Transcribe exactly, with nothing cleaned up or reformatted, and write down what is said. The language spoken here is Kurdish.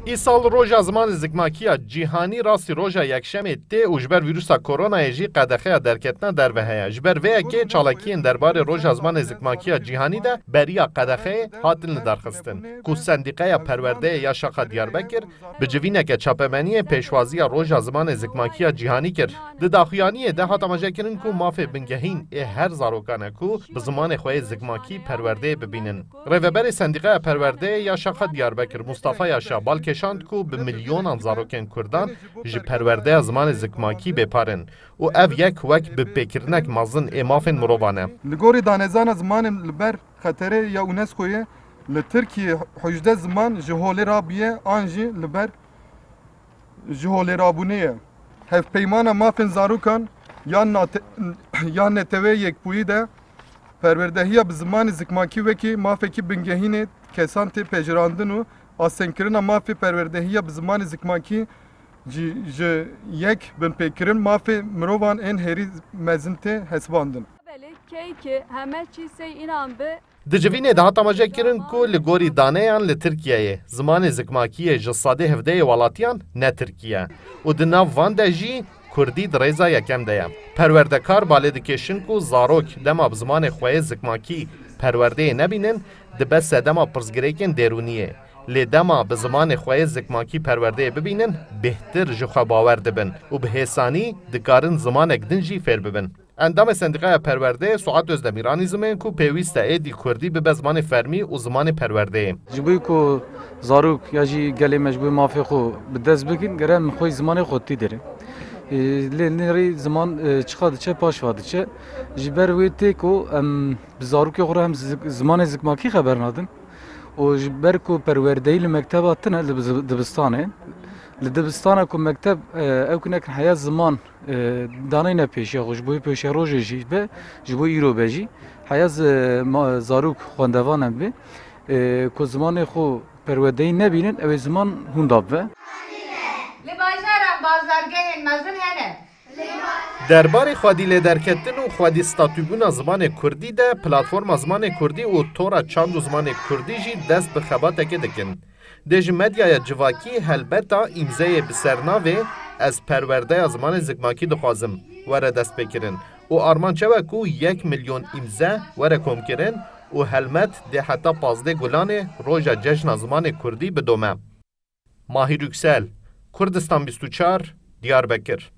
Îsal roja zimanê zikmakî ya cîhanî rastî roja yekşemê tê û ji ber vîrusa koronayê jî qedexeya derketina derve heye. Ji ber vê yekê çalakiyên derbarê roja zimanê zikmakî ya cîhanî de beriya qedexeyê hatin lidarxistin, ku Sendîqeya Perwerdeyê ya Şaxa Diyarbekir bi civîneke çapemeniyê pêşwaziya roja zimanê zikmakî ya cîhanî kir. Di daxuyaniyê de hat amajekirin ku mafê bingehîn ê her zarokan e ku bi zimanê xwe yê zikmakî perwerdeyê bibînin. Rêveberê Sendîqeya Perwerdeyê ya Şaxa Diyarbekir Mustafa Yaşa bal kêşand ku bi milyonan zarokên Kurdan ji perwerdeya zimanê zikmakî bêpar in û ev yek wek binpêkirinek mezin ê mafên mirovan e. Li gorî danezana zimanên li ber xeterê ya UNESCOyê, li Tirkiyê hejdeh ziman ji holê rabûye an jî li ber ji holê rabûnê ye. Hevpeymana mafên zarokan ya nate-, ya Neteweyê Yekbûyî de perwerdehiya bi zimanê zikmakî wekî mafekî bingehînê kesan tê pejirandin û astengkirina mafê perwerdehiya bi zimanê zikmakî ji, ji yek binpêkirin mafê mirovan ên herî mezin tê hesibandin. Belê, key ki heme çî sey înan bi. Di civînê de hat amajekirin ku li gorî daneyan li Tirkiyeyê zimanê zikmakî yê ji sedê hevdehê welatiyan ne tirkî ye û di nav van de jî kurdî di rêza yekem de ye. Perwerdekar balê dikêşin ku zarok dema bi zimanê xwe yê zikmakî perwerdeyê nebînin, dibe sedema pirsgirêkên dêrûniyê. Lê dema bi zimanê xwe yê zikmakî perwerdeyê bibînin, bêhtir ji xwe bawer dibin û bi hêsanî dikarin zimanek din jî fêr bibin. Endamê Sendîqaya Perwerdeyê Suat Özdemir anî zimên ku pêwîst e êdî kurdî bibe zimanê fermî û zimanê perwerdeyê. Ji bo ku zarok ya jî gelê me ji bo mafê xwe bi dest bikin, gere em xwe zimanê xwe tî dirin. Ê, lê nêrî ziman, e, çiqa diçe, paş va diçe. Ji ber wê tê ku em bi zarokê xwe re hem zik-, zimanê zikmakî xeber nadin. Û ji ber ku perwerdeyî li mekteba tune, li biz-, dibistanê, li dibistana ku mekteb, e, ew ku nekin heya ziman, e, daneyne pêşiya xwe, ji bo pêşerojê jî be, ji bo îro be jî, heya zi-, ma-, zarok xwendevan em be, e, ku zimanê xwe perwerdeyî nebînin, ew ê ziman hûn da bibe. Li bajaran bazargehên mezin hene. Derbarê xwedî lêderketin û xwedî statûbûna zimanê kurdî de Platforma Zimanê Kurdî û Tora Çand û Zimanê Kurdî jî dest bi xebateke dikin. Dê ji medyaya civakî helbeta îmzeyê bi sernavê Ez perwerdeya zimanê zikmakî dixwazim were destpêkirin û armanc ew e ku yek milyon îmze were komkirin û helmet dê heta pazdeh Gulanê roja Cejna Zimanê Kurdî bidome. Mahir Yüksel, Kurdistan bîst û çar, Diyarbekir.